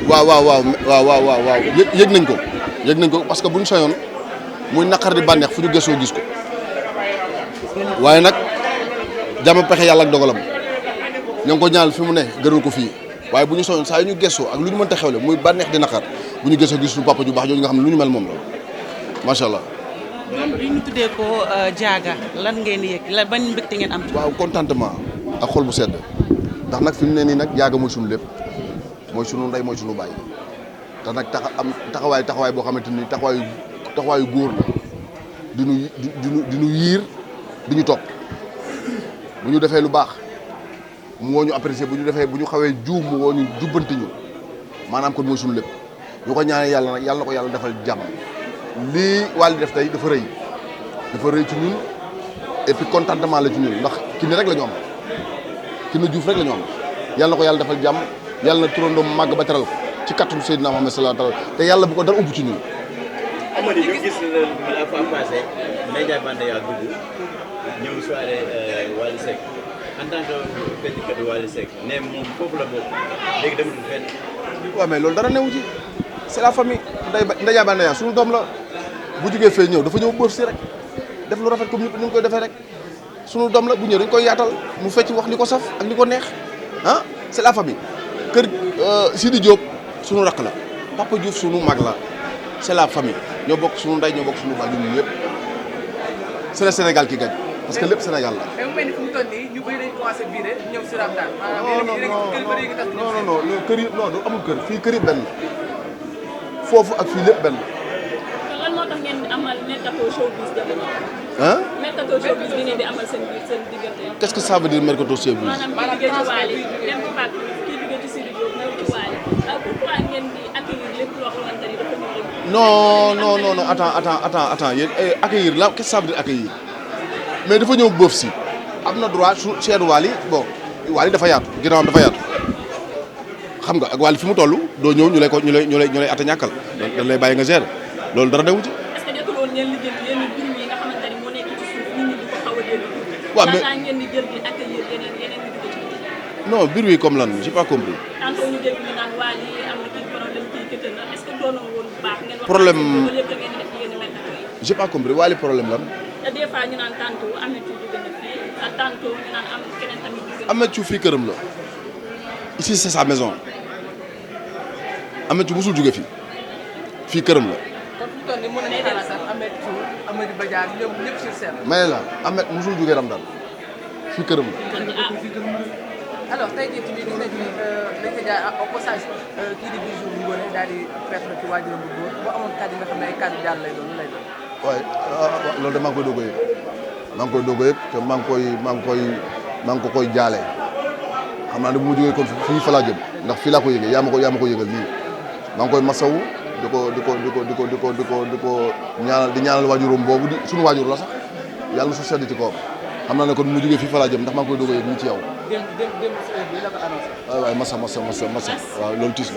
waaw yëg nañ ko parce que buñ sañoon muy naqar di bànneex fu ñu gëstoo gis ko waaye nag jàmm pexe yàlla ak dogalam ñoo ngi ko ñaanal fi mu ne gënal ko fii waaye bu ñu sañoon saa yu ñu gëstoo ak lu ñu mënta xewle muy bànneex di naqar bu ñu gëstoo gis suñu papa ju baax jooju nga xam ne lu ñu mel moom la macha allah. ñoom bi ñu tuddee ko Diaga lan ngeen di yëg la bañ mbégte ngeen am. waaw contentement ak xol bu sedd ndax nag fi mu ne nii nag Diaga mooy suñu lépp mooy suñu ndey mooy suñu baay te nag taxawaay boo xamante ni taxawaayu góor la di ñu yiir di ñu topp bu ñu defee lu baax mu woo ñu apprécier bu ñu xawee juum mu woo ñu jubbanti ñu maanaam kon mooy suñu lépp ñu ko ñaanee yàlla nag yàlla na ko yàlla defal jàmm lii Wally def tey dafa rëy ci ñun et puis contentement la ci ñun ndax ki ni rek la ñu am ki na Diouf rek la ñu am yàlla na ko yàlla defal jàmm yàlla na turandoom màgg ba teral ko ci kattanu Seydina Muhammad sallallahu alayhi wa sallam te yàlla bu ko dara ubbi ci ñun. Amady ñu gis la fois passée Ndeye Ndiaye Banaya dugg ñëw soirée Wally Seck en tant que feccikat Wally Seck ne moom foofu la bokk léegi dematul fenn. waaw mais loolu dara newu ci c'est la famille Ndeye Ndiaye Banaya suñu doom la bu jugee fee ñëw dafa ñëw bëf si rek def lu rafet comme ni ñu koy defee rek suñu doom la bu ñëw dañ koy yaatal mu fecc wax li ko saf ak li ko neex ah c'est la famille kër Sidi Diop suñu rakk la Papa Diouf suñu mag la c'est la famille ñoo bokk suñu ndey ñoo bokk suñu baay ñun ñëpp c'est le Sénégal qui gagne parce que lépp Sénégal la. mais mu mel ni fu mu toll nii ñu bëri dañu commencé viré ñëw si Ramadan. non kër yi non amul kër fii kër yi benn foofu ak fii lépp benn. kon lan moo tax ngeen di amal mercato showbiz jamono. ah. mercato showbiz bi ngeen di amal seen diggante. qu'est-ce que ça veut dire mercato showbiz. maanaam kii liggéey ci Wally dem ci Pape kii liggéey ci Sidi Diop ñëw ci Wally pourquoi ngeen di accueillir lépp loo xamante ni dafa ñëw rek. non attends yéen accueillir là qu'est-ce que ça veut dire accueillir mais dafa ñëw bëf si am na droit su Cheikh Wally bon Wally dafa yaatu ginnaawam dafa yaatu xam nga ak Wally fi mu toll doo ñëw ñu lay ata ñàkkal dañ lay bàyyi nga gérer loolu dara newu ci. est-ce que jotul woon ngeen liggéey yenn mbir yi nga xamante ni moo nekk ci suuf nit ñi di ko xaw a déglu. waaw mais laataa ngeen di jël di accueillir yeneen yu dugg ci biir. non biir wi comme lan j'ai pas compris. tantôt ñu dégg ñu naan Wally am na kii problème kii këtën na est-ce que doonoo woon bu baax ngeen wax problème ba lépp ngeen di def yenn mercato yi. j'ai pas compris Wally problème lan. te des fois ñu naan tantôt am na ci dugg na fii ak tantôt ñu naan am keneen tamit dugg na. Ameth Thiou fii këram la ici c'est sa maison Ameth Thiou musul jóge fii këram la. kon fu mu toll nii mën nañu xalaat sax Ameth Thiou Amady Badiane ñoom ñëpp sur scène. may la Ameth musul jóge Ramadan fii këram la. alors tey jii tamit gis nañu dañ ko jaay au passage kii di Bijou Ngoné daal di perte ci waajuram bu góor boo amoon kàddu yi nga xam ne ay kàddu jàll lay doon lu lay doon. waaye loolu de maa ngi koy doog a yëg te maa ngi koy jaale xam naa ne bu ma jógee kon fii fa laa jëm ndax fii laa ko yëgee yaa ma ko yëgal lii maa ngi koy masawu di ko ñaanal waajuram boobu di suñu waajur la sax yàlla su sedd ci kawam xam naa ne kon bu ma jógee fii fa laa jëm ndax maa ngi koy doog a yëg nii ci yow. démb bi la ko annoncé. waaw masa waaw loolu tiis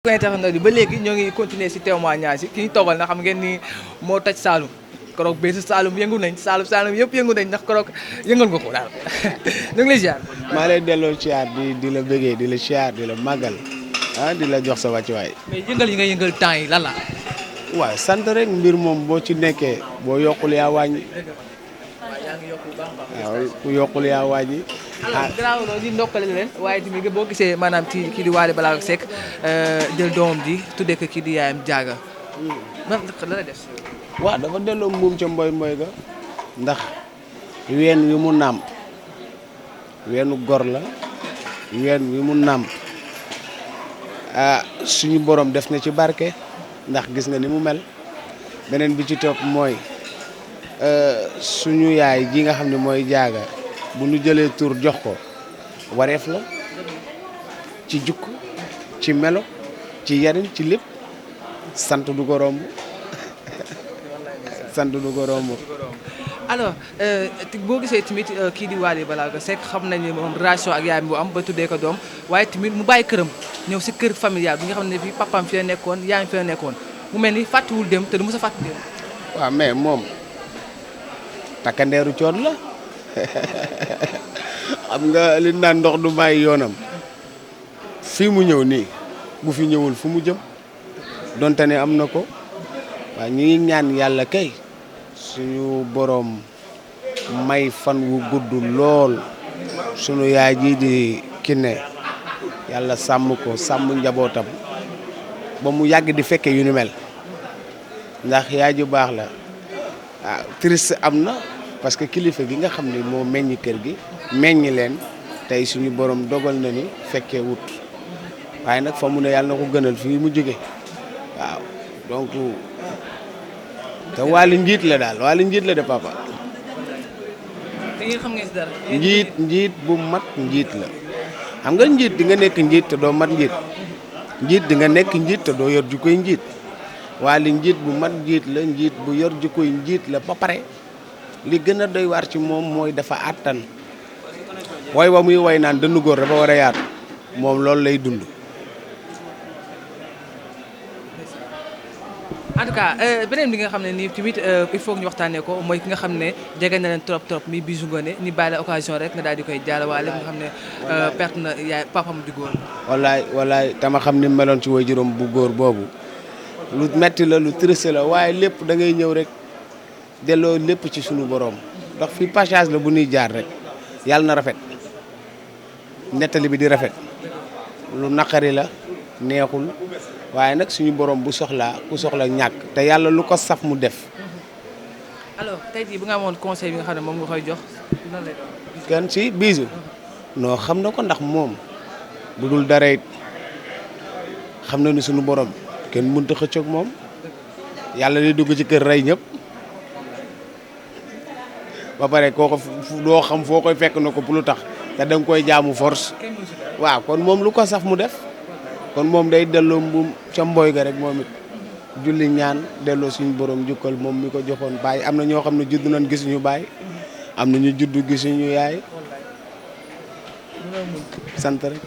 la. internet bi ba léegi ñoo ngi continuer si témoignage yi ki ñu toogal na xam ngeen ni moo toj Saloum keroog bésu Saloum yëngu nañ Saloum yëpp yëngu nañ ndax keroog yëngal nga ko daal ñu ngi lay ziar. maa lay delloo ziar di la bëggee di la ziar di la màggal di la jox sa wàccuwaay. mais yëngal yi nga yëngal temps yi lan la. waaw sant rek mbir moom boo ci nekkee boo yokkul yaa wàññi. yaa ngi yokk bu baax a baax. waaw ku yokkul yaa wàññi. alors gannaaw loolu di ndokkale leen waaye tamit boo gisee maanaam ci kii di Wally Ballago Seck jël doomam ji tuddee ko kii di yaayam Diaga. lan la def. waaw dafa delloo mbuum ca mboy ga ndax ween wi mu nàmp weenu gor la ween wi mu nàmp suñu borom def na ci barke ndax gis nga ni mu mel beneen bi ci topp mooy suñu yaay ji nga xam ne mooy Diaga bu ñu jëlee tur jox ko wareef la ci jukk ci melo ci yariñ ci lépp sant du ko romb sant du ko romb. alors boo gisee tamit kii di Wally Ballago Seck xam nañu moom relation ak yaayam bu am ba tuddee ko doom waaye tamit mu bàyyi këram ñëw si kër familial bi nga xam ne fii papaam fi la nekkoon yaayam fi la nekkoon mu mel ni fàttiwul dem te du mës a fàtti dem. waaw mais moom takkandeeru coon la xam nga li naan ndox du bàyyi yoonam fii mu ñëw nii bu fi ñëwul fu mu jëm donte ne am na ko waaye ñu ngi ñaan yàlla kay suñu boroom may fan wu gudd lool sunu yaay ji di Kiné yàlla sàmm ko sàmm njabootam ba mu yàgg di fekke yu ni mel ndax yaay ju baax la waaw triste am na parce que kilifa gi nga xam ne moo meññ kër gi meññ leen tey suñu borom dogal na ni fekkee wut waaye nag fa mu ne yàlla na ko gënal fii mu jóge waaw donc te Wally njiit la daal Wally njiit la de papa. te yéen xam ngeen si dara. njiit bu mat njiit la xam nga njiit di nga nekk njiit te doo mat njiit njiit di nga nekk njiit te doo yor jukkoy njiit Wally njiit bu mat njiit la njiit bu yor jukkoy njiit la ba pare li gën a doy waar ci moom mooy dafa àttan way wa muy way naan dënnu góor dafa war a yaatu moom loolu lay dund. en tout cas beneen bi nga xam ne nii tamit il faut que ñu waxtaanee ko mooy ki nga xam ne jege na leen trop mi Bijou Ngoné ni bàyyi la occasion rek nga daal di koy jaalawaale nga xam ne perte na yaay papam di góor. wallaay tama xam ni meloon ci way juróom bu góor boobu lu metti la lu triste la waaye lépp da ngay ñëw rek delloo lépp ci sunu borom ndax fii passage la bu ñuy jaar rek yàlla na rafet nettali bi di rafet lu naqari la neexul. waaye nag suñu borom bu soxlaa ku soxla ñàkk te yàlla lu ko saf mu def. alors tey jii bu nga amoon conseil bi nga xam ne moom nga koy jox nan lay doon. kan si Bijou non xam na ko ndax moom bu dul dara it xam na ni suñu borom kenn mënut a xëccoog moom yàlla day dugg ci kër rey ñëpp ba pare koo ko doo xam foo koy fekk na ko pour lu tax te da nga koy jaamu force waaw kon moom lu ko saf mu def. kon moom day delloo mbuum ca mbooy ga rek moom it julli ñaan delloo suñu borom jukkal moom mi ko joxoon baay am na ñoo xam ne judd nañ gisuñu baay am na ñu judd gisuñu yaay sant rek.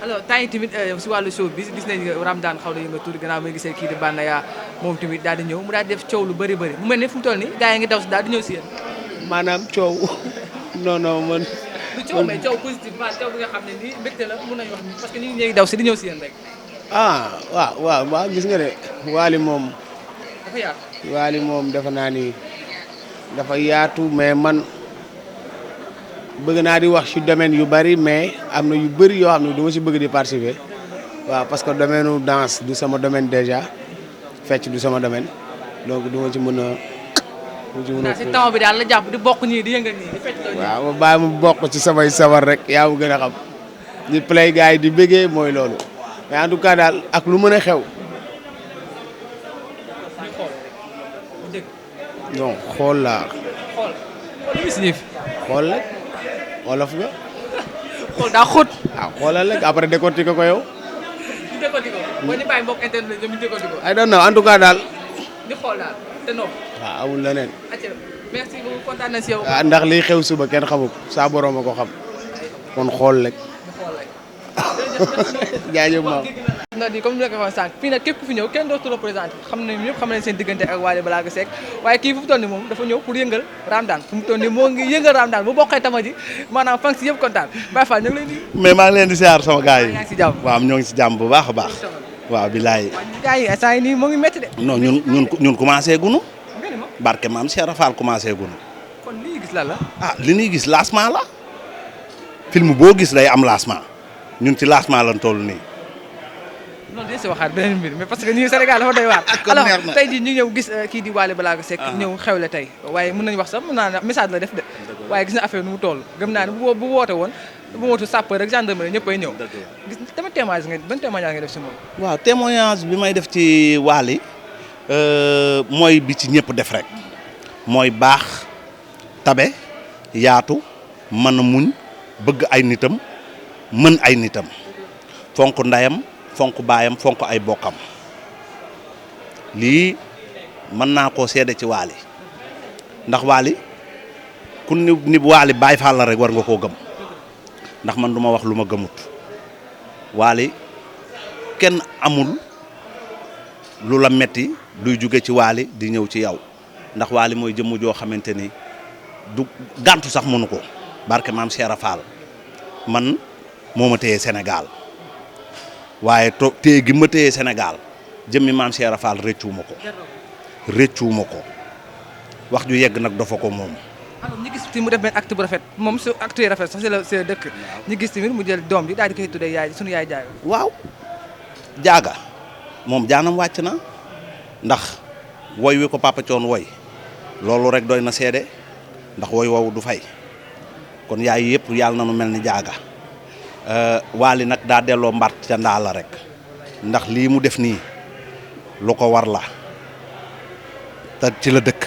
alors temps yi tamit si wàllu show bi gis nañ Ramdan xaw na yënga tuuti gannaaw may gisee kii di Banaya moom tamit daal di ñëw mu daal di def coow lu bëri mu mel ne fu mu toll nii gars yi ngi daw si daal di ñëw si yéen. maanaam coow non man. du coow mais coow positivement coow bi nga xam ne nii mbégte la mun nañu wax ni parce que nit ñi ngi daw si di ñëw si yéen rek. waaw gis nga de Wally moom. dafa yaatu. Wally moom dafa naa ni dafa yaatu mais man bëgg naa di wax ci domaine yu bari mais am na yu bëri yoo xam ne du ma si bëgg di participer waaw parce que domaine u danse du sama domaine déjà fecc du sama domaine donc du ma ci mën a. si temps bi daal la jàpp di bokk ñii di yëngal ñii di fecc. waaw ma bàyyi mu bokk ci samay sabar rek yaa ma gën a xam di play gars yi di bëggee mooy loolu mais en tout cas daal ak lu mën a xew. non xool laa. xool rek wolof nga. xool daa xóot. waaw xoolal rek après décortiquer ko yow. di décortiquer ko boo ñu bàyyi mbokk internet ñoom ñu décortiquer ko. I don't know en tout cas daal. di xool daal te non. waaw amul leneen. merci beaucoup kontaan na si yow. ndax liy xew suba kenn xamu ko saa borom a ko xam kon xool rek. jaajëf maam. na di comme ni ma ko waxee sànq fii nag képp ku fi ñëw kenn dootu représenté xam nañ ñëpp xam nañ seen diggante ak Wally Ballago Seck waaye kii fu mu toll nii moom dafa ñëw pour yëngal Ramdan fu mu toll nii moo ngi yëngal Ramdan bu bokkee tama ji maanaam fan si yëpp kontaan Baye Fall ñu ngi lay nuyu. mais maa ngi leen di siyaar sama gars yi. yaa ngi si jàmm waaw ñoo ngi si jàmm bu baax a baax. waaw bilaay. gars yi instant yii nii moo ngi métti de. non ñun commencé gunu. barke maam Cheikh Rafal commencé gunu. kon li ñuy gis lan la. li ñuy gis lancement la. film boo gis day am lancement ñun ci lancement lañ toll nii. non dinañ si waxaat beneen mbir mais parce que ñun Sénégal dafa doy waar. alors tey jii ñu ñëw gis kii di Wally Ballago Seck ñëw xewle tey waaye mën nañu wax sax mën naa message la def de waaye gis na affaire nu mu toll gëm naa ne bu woote woon bu wootu sapeur rek gendarmerie ñëpp ay ñëw. gis tamit témoignage nga def si moom. waaw témoignage bi may def ci Wally mooy bi ci ñëpp def rek mooy baax tabe yaatu mën a muñ bëgg ay nitam mën ay nitam fonk ndayam fonk baayam fonk ay bokkam lii mën naa koo seede ci Wally ndax Wally ku ni Wally Baay Faal la rek war nga koo gëm ndax man du ma wax lu ma gëmut Wally kenn amul lu la metti luy jóge ci Wally di ñëw ci yow ndax Wally mooy jëmm joo xamante ni du gàntu sax mënu ko barke maam Cheikh Fall man moo ma téye Sénégal waaye téye gi ma téye Sénégal jëmmi maam Cheikh Rafal rëccuwuma ko wax ju yegg nag dafa ko moom. alors ñu gis ci mu def benn acte bu rafet moom su acte yi rafet sax c'est la dëkk. ñu gis tamit mu jël doom bi daal di koy tuddee yaay sunu yaay Jaaga. waaw Jaaga moom jaanam wàcc na ndax woy wi ko Papa Thione woy loolu rek doy na seede ndax woy woowu du fay kon yaay yëpp yàlla na nu mel ni Jaaga Wally nag daa delloo mbart ca ndaa la rek ndax lii mu def nii lu ko war la te ci la dëkk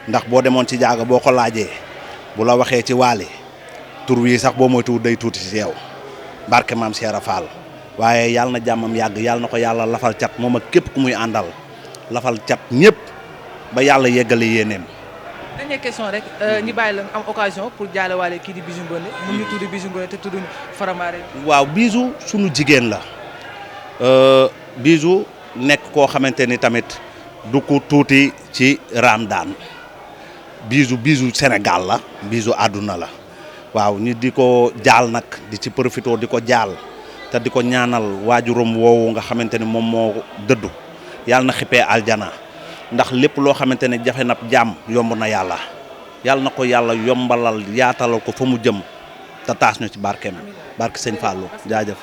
ndax boo demoon ci Jaaga boo ko laajee bu la waxee ci Wally tur wi sax boo moytuwul day tuuti ci yow barke maam Cheikh Rafal waaye yàlla na jàmmam yàgg yàlla na ko yàlla lafal cat moom ak képp ku muy àndal lafal cat ñëpp ba yàlla yeggale yéeneem. dernière question rek ñu bàyyi la am occasion pour jaale Wally kii di Bijou Ngoné mun ñu tuddi Bijou Ngoné te tudduñ Faramareen. waaw Bijou sunu jigéen la Bijou nekk koo xamante ni tamit du ko tuuti ci Ramadaan Bijou Sénégal la Bijou àdduna la waaw ñu di ko jaal nag di ci profité di ko jaal te di ko ñaanal waajuram woowu nga xamante ni moom moo dëddu yàlla na xippee aljana ndax lépp loo xamante ne jafe na jàmm yomb na yàlla na ko yàlla yombalal yaatalal ko fa mu jëm te taas ñu ci barkeem barke sëñ Fallou jaajëf.